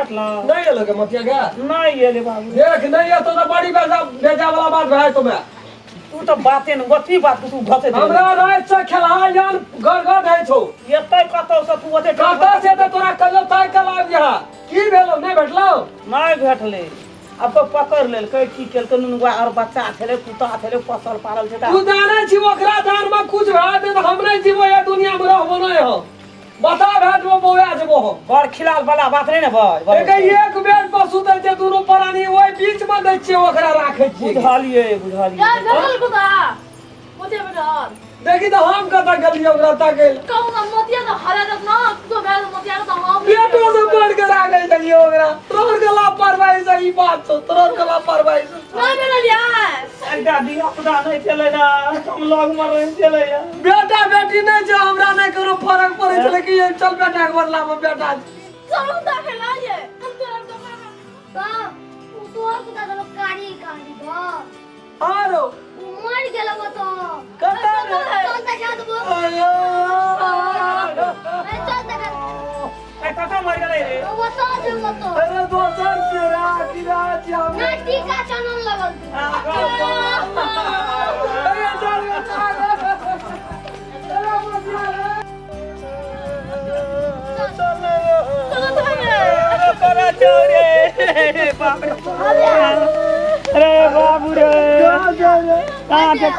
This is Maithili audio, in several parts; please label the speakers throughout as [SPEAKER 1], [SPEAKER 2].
[SPEAKER 1] भेटल।
[SPEAKER 2] नहीं एलो के मतिया के?
[SPEAKER 1] नहीं एले बाबू।
[SPEAKER 2] देख, नहीं एतो तो बड़ी बेजा बेजा वाला बात भए तो मैं।
[SPEAKER 1] तू तो बाते न गथी बात तू घसे दे।
[SPEAKER 2] हमरा रात से खेलहा यान गड़गड़ है छौ।
[SPEAKER 1] एतै कतौ से तू ओते।
[SPEAKER 2] कतऽ से तऽ तोरा कहियो ताकि कऽ लाबि यहाँ की भेलौ, नहि भेटलौ?
[SPEAKER 1] नहीं भेटले। अब तो पकड़ लेलकै, की केलकै नुनुआ? और बच्चा छलै, कुत्ता छलै, पोसल पालल छै।
[SPEAKER 2] तू जानै छी, ओकरा जान में कुछ भए जेतै तऽ हम नहि जीबो, ये दुनिया में रहबो नहि हम। बता, भए जेबो, बौआ जेबो हम।
[SPEAKER 1] बड़ खिलाल वाला बात नहीं ने बड़।
[SPEAKER 2] एक एक बेड पर सुतै छै दुनू प्राणी, ओहि बीच में दै छियै ओकरा, राखै छियै।
[SPEAKER 1] बुझलियै, बुझलियै।
[SPEAKER 3] यार, भेटल कुत्ता? मोतिया भेटल?
[SPEAKER 2] देखी तऽ हम कतऽ गेलियै ओकरा ताकै लए।
[SPEAKER 3] कहू ना, मोतिया तो हरा जात ना, तो भेल मोतिया तो हम।
[SPEAKER 2] बेटो से बढ़ के राखै छलियै ओकरा। तोहर के लापरवाही से ई बात छौ, तोहर के लापरवाही से।
[SPEAKER 3] नहीं भेटल यार।
[SPEAKER 1] एकटा धिया पुता नहीं छलै ना, हम लग में रहि छलै।
[SPEAKER 2] बेटा बेटी नहि छै, हमरा नहि कोनो फरक पड़ै छलै कि चल बेटा के बदला मे बेटा छै।
[SPEAKER 3] चलू ता खेला ये हम तो
[SPEAKER 4] बाप, उ तोहर कुत्ता देलो कारी कारी बा।
[SPEAKER 2] आरो
[SPEAKER 4] उ मर गेलो तो।
[SPEAKER 2] कतऽ रे?
[SPEAKER 4] चल देखा देबो।
[SPEAKER 2] अयो।
[SPEAKER 4] ए, चल देखा।
[SPEAKER 1] ए, कतऽ मर गेलै रे?
[SPEAKER 4] वो तो जे वो तो।
[SPEAKER 2] अरे, दोसर छै रा कि रा छै हम।
[SPEAKER 4] ना, टीका चनन लगल छै।
[SPEAKER 2] अरे चल रे, चल रे। अरे मतिया रे।
[SPEAKER 3] चलो तो हमें।
[SPEAKER 1] अरे तोरा चोरे, बाप रे, अरे बाबू रे।
[SPEAKER 2] चल चल रे।
[SPEAKER 1] कहाँ से?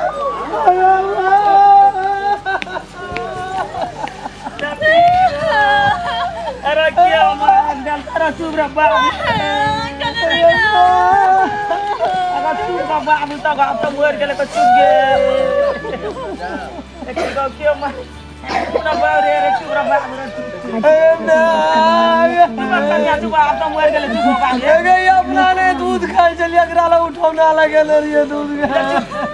[SPEAKER 1] अरे क्या मार डाल तारा, चुप रे बाबू। अरे चुप रे बाबू, तब आप तो मर गेले तो चुप गे। एक गो क्यों मार चुप रे बाबू रे, अरे चुप रे बाबू रे, चुप।
[SPEAKER 2] अरे नहीं।
[SPEAKER 1] चुप रे कन्या, चुप, आप तो मर गेले, चुप बाबू रे।
[SPEAKER 2] अरे, ई अपना नहीं दूध खाइ छलियै, एकरा लग उठौना लगेले रहियै दूध के।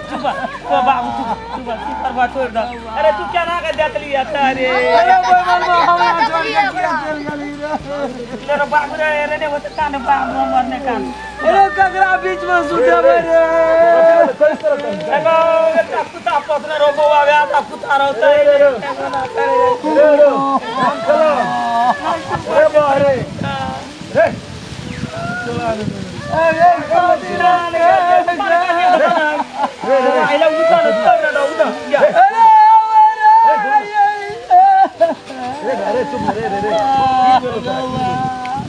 [SPEAKER 1] चुप तो बाबू, चुप चुप चुप करबा, छोड़ दे। अरे तू क्या ना के देख लिया तारे?
[SPEAKER 2] अरे बैगन हमरा छोड़ के किया चलि गेली रे?
[SPEAKER 1] ले रे बाबू रे, रे ने होते कान बाबू हमर ने कान।
[SPEAKER 2] अरे, ककरा बीच में सुतेबै रे?
[SPEAKER 1] एगो एकटा कुत्ता पोसने रहो बौआ, वएह टा कुत्ता रहतै।
[SPEAKER 5] रे बा रे रे।
[SPEAKER 2] अरे कथी रे?
[SPEAKER 1] आइला उठा न, उठा न, उठा।
[SPEAKER 2] अरे
[SPEAKER 5] रे अरे चुप रे रे रे।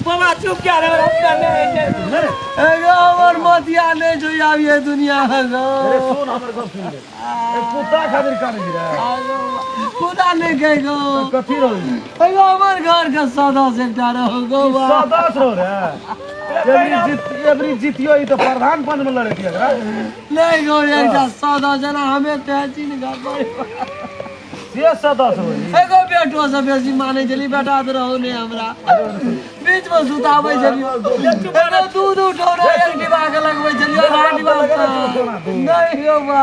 [SPEAKER 1] बाबा, चुप क्या रे, रास्ता में है।
[SPEAKER 2] एगो हमर मतिया नहीं जो आब ये दुनिया में गो।
[SPEAKER 5] अरे सुन, हमर गप सुन ले। ए, कुत्ता खातिर काने गिरा?
[SPEAKER 2] खुदा नहीं गए गो।
[SPEAKER 5] कथी रहो?
[SPEAKER 2] एगो हमर घर के सदस्य एकटा रहो गो बा।
[SPEAKER 5] सदस्य रहो रे। एबरी जीत, एबरी जीतियो ई तो प्रधान पद में लड़े थी एकरा।
[SPEAKER 2] नहीं गो, एकटा सदस्य ना हमें ते चिन्ह घर पर।
[SPEAKER 5] से सदस्य हो ई।
[SPEAKER 2] एगो बेटो से बेसी मानै छली, बेटा तऽ रहू नहि, हमरा बीच में सुताबै छली। एगो दूध उठौना एक डिब्बा के लगबै छली, आधा डिब्बा नहीं गो बा।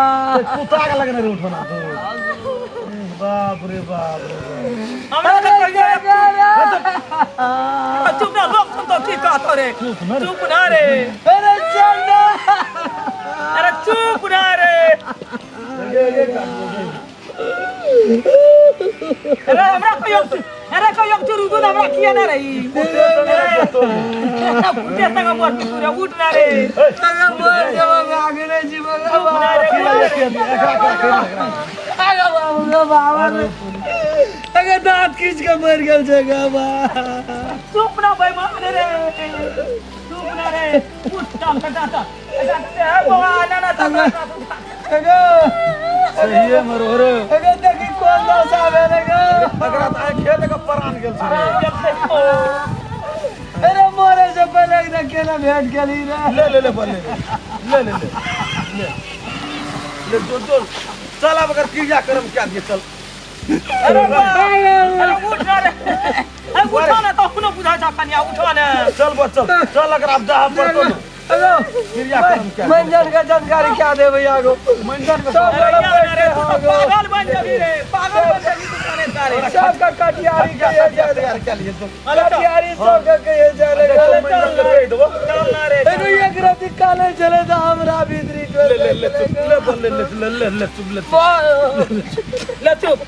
[SPEAKER 5] कुत्ता के लगने रे उठोना तू। बाप रे बाप रे बाप।
[SPEAKER 1] हमरा तऽ कहियो चुप ना, लोग सुन तो की कहतो रे?
[SPEAKER 5] चुप ना रे।
[SPEAKER 1] चुप ना रे।
[SPEAKER 2] अरे चंडा।
[SPEAKER 1] अरे चुप ना रे।
[SPEAKER 5] ये ये काट दो।
[SPEAKER 1] अरे हमरा कहियो, अरे कहियो चुरू दूध हमरा किया ना रही फुटे संग मोर तू रे, उठ ना रे।
[SPEAKER 2] अरे मर जेबो, आगे नहीं जीबो गो
[SPEAKER 1] चुप ना रे।
[SPEAKER 2] आगे बाबू गो बाबा रे, अगे दांत खींच के मर गेल छै गो बा।
[SPEAKER 1] चुप ना बेईमान रे, चुप ना रे, उठ, चल हटा चल हटा ए बौआ, ना ना, चल
[SPEAKER 2] एगो
[SPEAKER 5] सहिए मरो रे।
[SPEAKER 2] एगो देखी कोन दशा भेलै गो।
[SPEAKER 5] एकरा तऽ आइ खेत के परान गेल छै रे।
[SPEAKER 2] अरे, मरे से पहले एकरा केना भेंट गेली रे?
[SPEAKER 5] ले ले ले बल, ले ले ले ले ले ले, जो जो चल, अब अगर क्रिया कर्म क्या दिए, चल।
[SPEAKER 1] अरे बा, अरे उठ ना रे, अरे उठो ना, तो अपनो बुझा जा कनिया, उठो ना।
[SPEAKER 5] चल बस, चल चल, अगर आप जहाँ पर तो
[SPEAKER 2] एगो
[SPEAKER 5] क्रिया कर्म क्या?
[SPEAKER 2] मंजन के जानकारी क्या देबै आगो?
[SPEAKER 5] मंजन के
[SPEAKER 2] सब
[SPEAKER 1] अरे
[SPEAKER 2] बड़ा
[SPEAKER 1] क्या ना रे,
[SPEAKER 2] बैठे
[SPEAKER 1] तू
[SPEAKER 2] हो
[SPEAKER 1] तो
[SPEAKER 2] गो।
[SPEAKER 1] पागल बन जबी रे, पागल बन जबी तू कने तारे।
[SPEAKER 2] सबका कटियारी के ये जाने।
[SPEAKER 5] तैयार क्या लिए चल।
[SPEAKER 2] कटियारी सबके के ये जाने।
[SPEAKER 5] चल, मंजन के कहि देबो।
[SPEAKER 1] चल ना रे।
[SPEAKER 2] एगो एक रति काले चले तऽ हमरा भीतरी
[SPEAKER 5] ले ले ले, चुप ले, बोल, ले ले ले ले ले, चुप ले।
[SPEAKER 1] ले चुप।